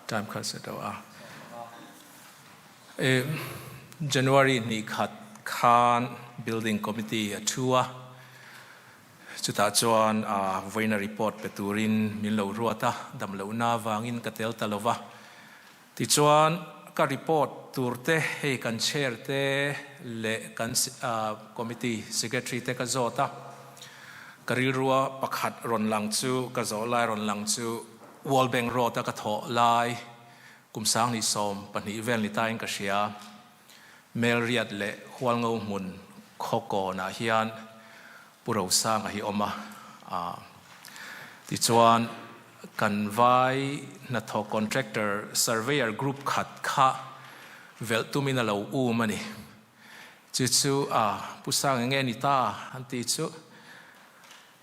Time kha se deuh a. E January ni khat khan building committee a thu a. Chutah chuan a vawiina report pe turin min lo ruat a, dam lohna avangin ka tel ta lova. Tichuan ka report turte hei kan chair te leh kan committee secretary te ka zawt a, ka rilrua pakhat rawn lang chu ka zawh lai rawn lang chu World Bank Road a ka thawh lai kum 2012 vel ni tain ka hria. Melriat leh Hualngo hmun khaw kawnah hian Pu Rosanga hi awm a, tichuan kan vai hnathawk contractor surveyor group khat kha velh tumin a lo um a ni. Chu chu a Pu Sanga nge ni ta an ti chu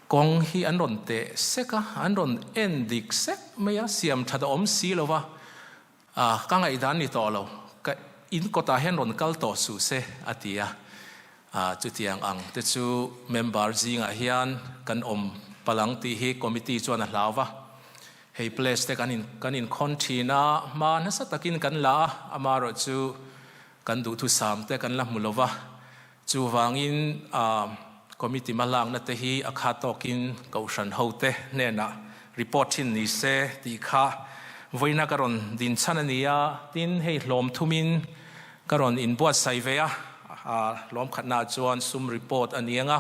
kawng hi an rawn teh sek a, an rawn en dik sek mai a, siam that a awm si lo va. A, ka ngaihdan ni tawh lo, ka in kawtah hian rawn kal tawh suh se, a ti a. A, chutiang ang te chu member zingah hian kan awm palang tih hi committee chuan a hlau va. Hei place te kan in kan inkhawn thin a, hma nasa takin kan la a, amaherawh chu kan duhthusam te kan la hmu lo va. Chuvangin a, committee hmalakna te hi a kha tawkin Kohhran hote hnenah report thin ni se tih kha vawiina ka rawn din chhan a ni a, tin hei hlawm thumin ka rawn inbuatsaih ve a, a hlawm khatnaah chuan sum report a ni ang a,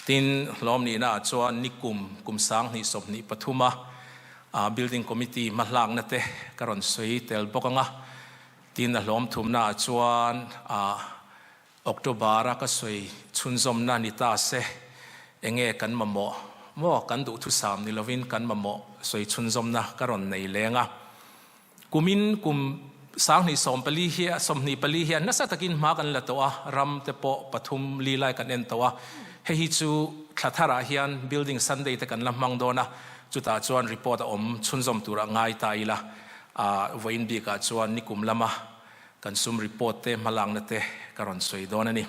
tin hlawm nihnaah chuan nikum kum 2023 a building committee hmahlakna te ka rawn sawi tel bawk ang a. Tin a hlawm thumnaah chuan a October a ka sawi chhunzawmna ni ta se, enge kan mamawh maw kan duhthusam ni lovin kan mamawh sawi chhunzawmna ka rawn nei leng a. Kumin kum 2014 hi 24 hian nasa takin hma kan la tawh a, ram te pawh pathum li lai kan en tawh a, hei hi chu thla tharah hian Building Sunday te kan la hmang dawn a, chutah chuan report a awm chhunzawm turah ngai ta ila. A vawiin bikah chuan nikum lama kan sum report te hmalakna te ka rawn sawi dawn a ni.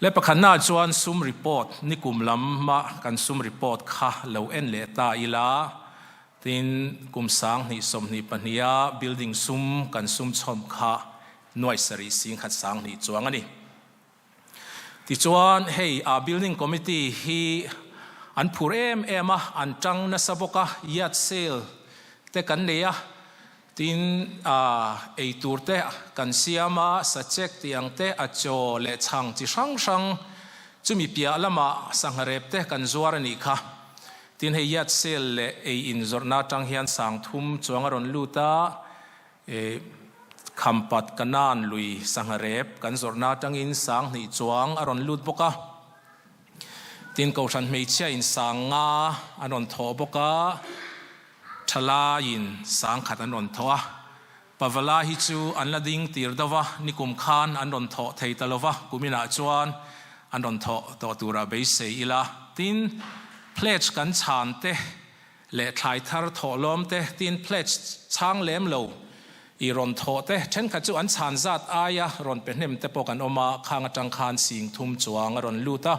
Le pakhatnaah chuan sum report nikum lama kan sum report kha lo en leh ta ila, tin kum 2022 a building sum kan sum chhawm kha nuai sarih singkhat 2000 chuang a ni. Tichuan hei a building committee hi an phur em em a, an tang nasa bawk a, yard sale te kan nei a, tin ei tur te kan siam a, sachek tih ang te, a chaw leh chhang chi hrang hrang chumi piah lamah sangha rep te kan zuar a nih kha. Tin hei yard sale leh ei in zawrhna atang hian 3000 chuang a rawn lut a, E Khampat Kanan lui sangha rep kan zawrhna atangin 2000 chuang a rawn lut bawk a. Tin Kohhran hmeichhia in 5000 an rawn thawh bawk a, thalaiin 1000 an rawn thawh a. Pavala hi chu an la ding tir deuh a, nikum khan an rawn thawh thei ta lova, kuminah chuan an rawn thawh tawh turah beisei ila. Tin pledge kan chhan te leh thlai thar thawh lawm te tin pledge chhang lem lo i rawn thawh te thenkhat chu an chhan zat aia rawn pe hnem te pawh kan awm a, khang atang khan 3000 chuang a rawn lut a.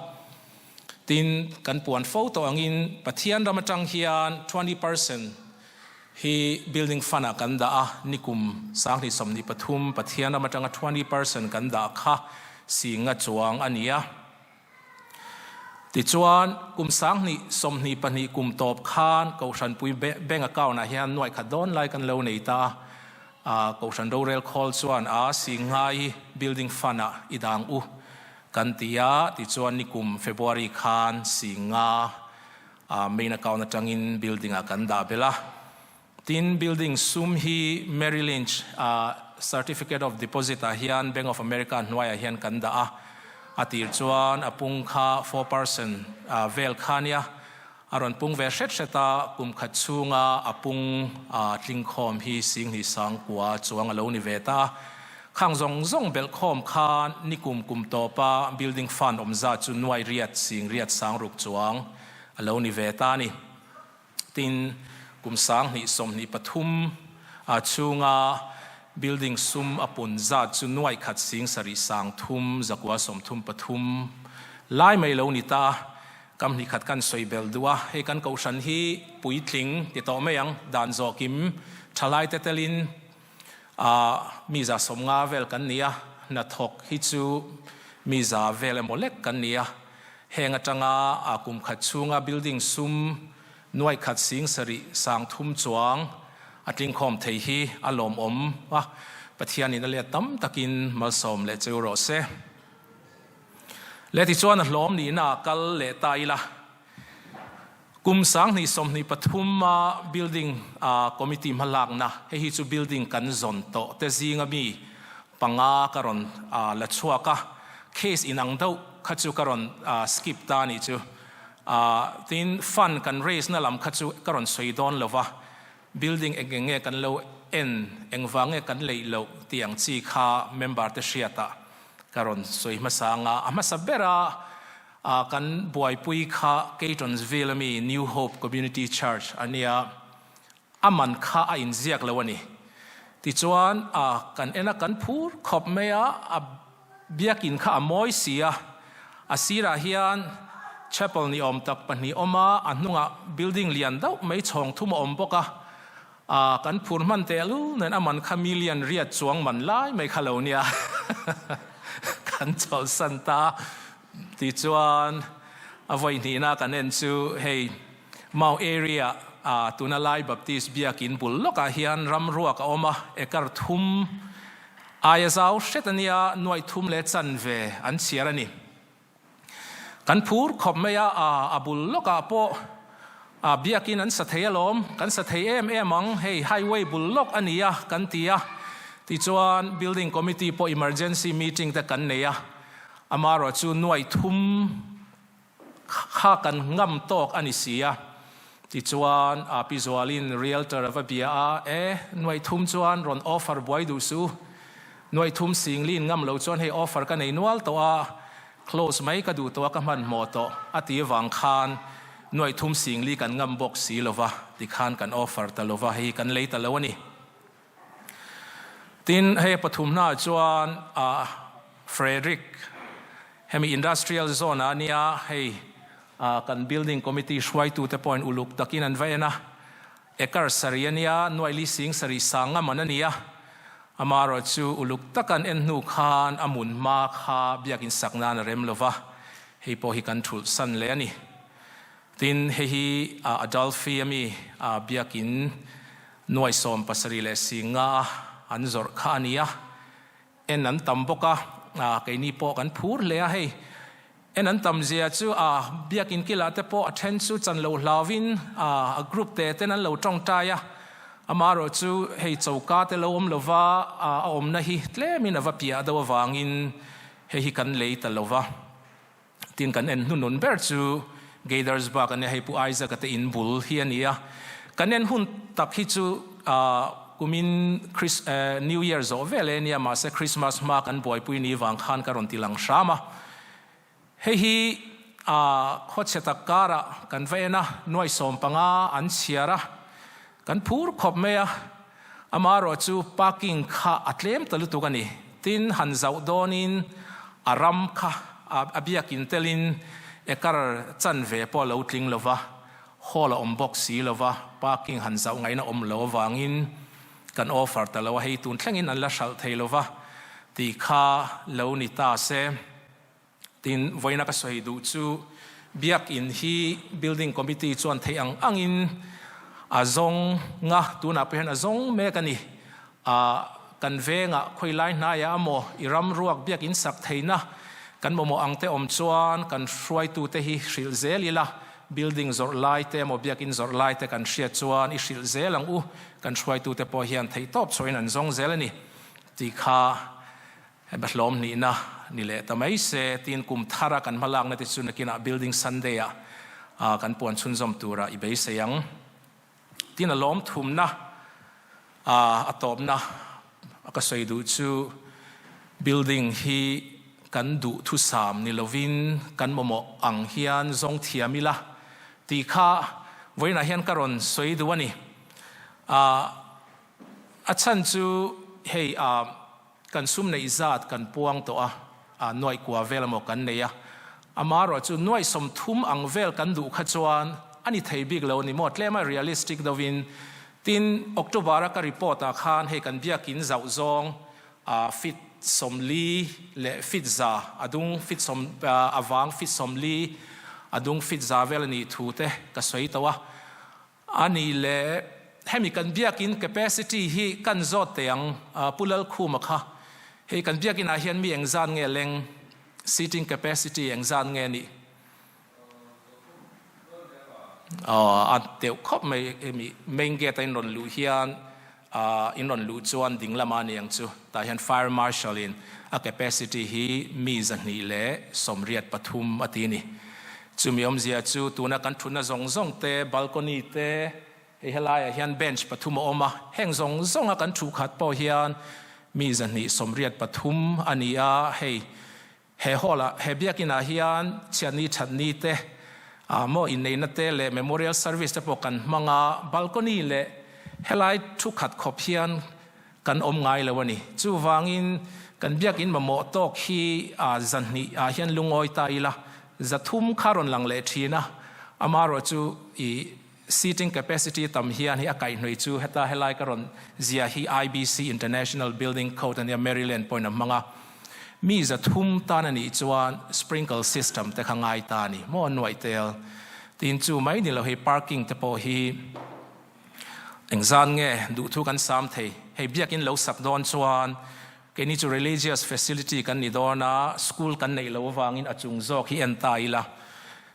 Tin, kan puan fo tawh angin Pathian ram atang hian 20% hi building fund ah kan dah a, nikum 2023 Pathian ram atanga 20% kan dah kha 50 chuang a ni a. Tichuan, kum 2022 kum tawp khan Kohhranpui Bank account ah hian nuaih khat dawn lai kan lo nei ta a, Kohhran rorel khawl chuan a 50 building fund ah i dang u kan ti a, tichuan nikum February khan 50 main account atangin building ah kan dah belh a. Tin, building sum hi Merrill Lynch Certificate of Deposit ah hian Bank of America hnuaiah hian kan dah a, a tir chuan a pung kha 4% vel kha nia, a rawn pung ve hret hret a, kum khat chhunga a pung tlingkhawm hi 2900 chuang a lo ni ve ta a. Khang zawng zawng belh khawm khan nikum kum tawpa building fund awm zat chu nuai riat sing riat 6000 chuang a lo ni ve ta a ni. Tin, kum 2023 a chhunga building sum a pun zat chu nuai khat sing sarih 3,933 lai mai lo ni ta. Kam hnih khat kan sawi bel duh a, hei kan kohhran hi puitling ti tawh mai ang, dan zawhkim thalai te telin mi 150 vel kan ni a, hnathawk hi chu mi 100 vel emaw lek kan ni a, heng atanga kum khat chhunga building sum nuaih khat sing sarih sang thum chuang a tlingkhawm thei hi a lawmawm a, Pathianin a let tam takin malsawm leh cheu rawh se. Leh tichuan a hlawm nihna ah kal leh ta ila. Kum 2023 a building a committee hmalakna, hei hi chu building kan zawn tawh te zinga mi panga ka rawn la chhuak a, case inang deuh kha chu ka rawn skip ta anih chu. Tin, fund kan raise na lam kha chu ka rawn sawi dawn lova, building eng eng nge kan lo en, engvang nge kan leih loh tih ang chi kha member te hriatah Ka rawn sawi hmasa anga a hmasa bera kan buaipui kha Catonsville ami New Hope Community Church a nia, a man kha a inziak lo a ni. Tichuan kan en a kan phur khawp mai a, a biakin kha a mawi si a, a sirah hian chapel ni awm tak pahnih awm a, a hnungah building lian deuh mai chhawng thum a awm bawk a, A kan phur hman tehlul nen a man kha million riat chuang man lai mai kha lo nia kan chawlhsan ta tichuan a vawi hnihna kan en chu hei Mau area ah tuna Lai Baptist biakin bul lawkah hian ram ruak a awm a, acre thum aia zau hret a nia nuaih thum leh chanve an chhiar a ni. Kan phur khawp mai a, a bul lawkah pawh biakin an sa thei alawm, kan sa thei em em ang, hei highway bul lawk a ni a kan ti a, tichuan building committee pawh emergency meeting te kan nei a, amaherawh chu nuaih thum kha kan ngam tawk a ni si a, tichuan Pi Zualin realtor a va bia a, e nuaih thum chuan rawn offer buai duh suh u, Nuaih thum sing lin ngam lo chuan hei offer ka nei nual tawh a, close mai ka duh tawh a ka hmanhmawh tawh a ti avang khan nuaih thum sing li kan ngam bawk si lo va tikhan kan offer ta lo va, hei kan lei ta lo a ni. Tin, hei a pathum hnaah chuan ah Frederick hemi industrial zone ah a nia, hei ah kan building committee hruaitute pawhin uluk takin an va en a, Acre sarih a nia, nuaili sing sarih sang a man a nia. Amaherawh chu uluk tak an en hnu khan a mun hma kha biakin sak nan a rem lo va, hei pawh hi kan thulh san leh a ni. Tin, hei hi Adolphi a mi biakin nuai 70 leh sing nga a an zawrh kha a nia. En an tam bawk a, keini pawh kan phur hle a hei. En an tam zia chu a biakin kilah te pawh a then chu chan lo hlauvin a group te ten an lo tawngtai a, amaherawh chu hei choka te lo awm lova a awmna hi tlemin a va piah deuh avangin hei hi kan lei ta lova. Tin kan en hnunun ber chu Gaithersburg a nia, hei Pu Isaac-a te in bul hi a ni a. Kan en hun tak hi chu kumin New Year zawh vel e nia, mahse Christmas hma kan buaipui ni vang khan ka rawn ti lang hram a. Hei hi khawchhe tak karah kan va en a, nuai 15 an chhiar a, kan phur khawp mai a. Amaherawh chu parking kha a tlem ta lutuk a ni. Tin, han zauh dawnin a ram kha a biakin telin acre chanve pawh a lo tling lo va, hall a awm bawk si lo va, parking han zauh ngaihna awm lo avangin kan offer ta lo a, hei tun thlengin an la hralh thei lo va tih kha lo ni ta se. Tin, vawiina ka sawi duh chu Biakin hi Building Committee chuan theih ang angin a zawng nga, tunah pawh hian a zawng mek a ni. Kan vengah khawi lai hnaiah amaw i ram ruak biakin sak theihna kan mamawh ang te awm chuan kan hruaitute hi hrilh zel ila, building zawrh lai te emaw biakin zawrh lai te kan hriat chuan i hrilh zel ang u, kan hruaitute pawh hian theihtawp chhuahin an zawng zel a ni tih kha Hemi hlawm nihna ni leh ta mai se, tin kum thara kan hmalakna te chu nakinah Building Sunday ah kan puan chhunzawm turah i beisei ang. Tin a lawm thumna a tawpna a ka sawi duh chu building hi kan duh thusam ni lovin kan mamawh ang hian zawng thiam ila tih kha vawiinah hian ka rawn sawi duh a ni. A chhan chu hei Kan sum neih zat kan puang tawh a, nuaih kua vel emaw kan nei a. Amaherawhchu nuai 30 ang vel kan duh kha chuan a ni thei bik lo ni maw? Tlema realistic deuhin. Tin, October-a ka report-ah khan hei kan biakin zauh zawng a feet 40 leh feet 100, a dung feet sawm, a vang feet 40, a dung feet 100 vel a nih thu te ka sawi tawh a. A nih leh hemi kan biakin capacity hi kan zawt teh ang Pu Lalkhuma kha. Hei kan biakin ah hian mi engzat nge leng, seating capacity engzat nge nih? Aw a deuh khawp mai hemi main gate a in rawn luh hian in rawn luh chuan ding lama a ni ang chu. Tah hian fire marshal in a capacity hi mi 283 a ti a ni. Chumi awmzia chu tuna kan thutna zawng zawng te, balcony te, hei helaiah hian bench pathum a awm a, heng zawng zawnga kan thuh khat pawh hian mi 283 a ni a, hei He hall ah, he biakin ah hian chhiatni thatni te, ah maw inneihna te leh memorial service te pawh kan hmang a, balcony leh helai thu khat khawp hian kan awm ngai lo a ni. Chuvangin kan biakin mamawh tawk hi ah 200 ah hian lungawi ta ila, 300 kha rawn lang leh thin a, amaherawhchu i seating capacity tam hian hi a kaihhnawih chu heta helai ka rawn zia hi IBC International Building Code ania Maryland pawhin a hmang a, mi 300 tan a nih chuan sprinkle system te kha ngai ta a ni maw nuaih tel tin chu mai ni lo hei parking te pawh hi engzan nge duhthu kan sam thei hei biakin lo sak dawn chuan keini chu religious facility kan ni dawn a school kan neih loh avangin a chung zawk hi en ta ila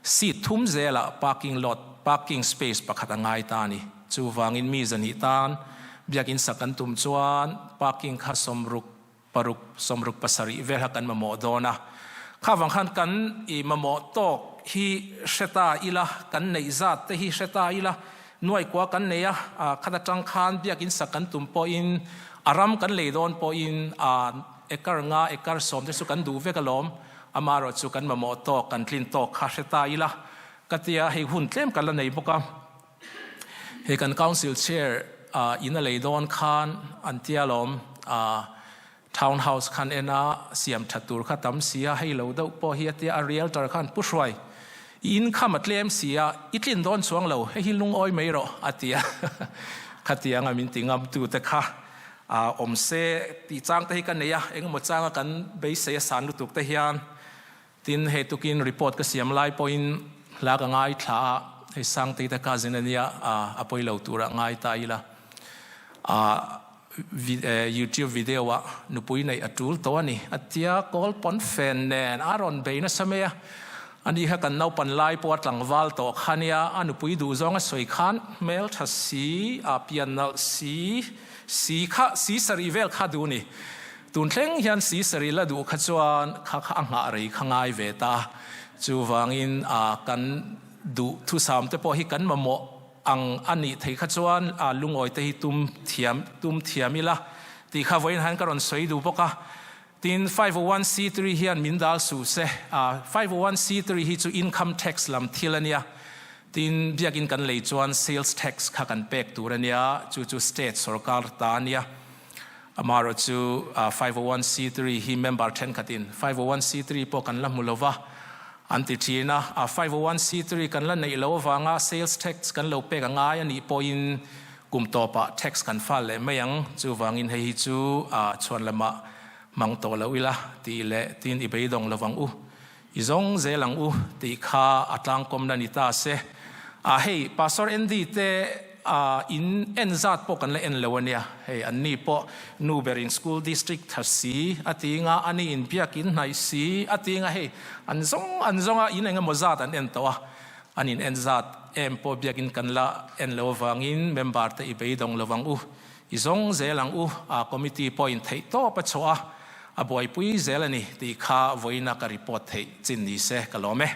Seat thum zelah parking lot, parking space pakhat a ngai ta a ni. Chuvangin mi 200 tan biakin sak kan tum chuan parking kha 66, 67 vel kha kan mamawh dawn a. Kha vang khan kan i mamawh tawk hi hre ta ila, kan neih zat te hi hre ta ila, nuai kua kan nei a, khat atang khan biakin sak kan tum pawhin a ram kan lei dawn pawhin a Ekar nga, ekar 10 te chu kan duh vek alawm. Amaherawh chu kan mamawh tawk, kan tlin tawk kha hre ta ila. Ka tia hei hun tlem kan la nei bawk a. Hei kan council chair in a lei dawn khan an tia alawm. Town house khan en a, siam tha tur kha tam si a, hei lo deuh pawh hi a tia a realtor khan Pu Hruai, i in kham a tlem si a, i tlin dawn chuang lo, hei hi lungawi mai rawh a tia. Khatianga min ti ngam tu te kha. A awm se tih chang te hi ka nei a, engemaw changa kan beisei a san lutuk te hian tin hei tukin report ka siam lai pawhin hla ka ngai thla a, hei Sangtei te cousin a nia a pawi lo turah ngai ta ila a YouTube video ah nupui neih a tul tawh a ni a tia kawl pawn fen nen a rawn bei nasa mai a, ani kha kan naupan lai pawh a tlangval tawh kha nia a nupui duh zawng a sawi khan hmeltha si a pian nalh si Si kha si sarih vel kha duh ni. Tun thleng hian si sarih la duh kha chuan kha kha a nghah rei kha ngai ve ta. Chuvangin a kan duh thusam te pawh hi kan mamawh ang a nih thei kha chuan a lungawi te hi tum thiam tum thiam ila tih kha vawiin hian ka rawn sawi duh bawk a. Tin, 501c3 hian min dal suh se. 501c3 hi chu income tax lam thil a nia. Tin, biakin kan lei chuan sales tax kha kan pek tur a nia, chu chu state sorkar ta a nia. Amaherawh chu 501c3 hi member thenkhatin 501c3 pawh kan la hmu lo va an ti thin a. 501c3 kan la neih loh avanga sales tax kan lo pek a ngai a nih pawhin Kum tawpah tax kan fal leh mai ang, chuvangin hei hi chu chhuan lamah hmang tawh lo ila tih leh tin i beidawng lovang u, i zawng zel ang u tih kha a tlangkawmna ni ta se. A hei Pastor Andy te in en zat pawh kan la en lo ania, hei anni pawh nu berin school district tha si a ti nga, ani in biakin hnaih si a ti nga, hei an zawng an zawng a in engemaw zat an en tawh a, An in en zat em pawh biakin kan la en lo avangin member te i beidawng lo ang u, i zawng zel ang u, a committee pawhin theih tawp a chhuah a, a buaipui zel a ni tih kha vawiina ka report theih chin ni se ka lawm e.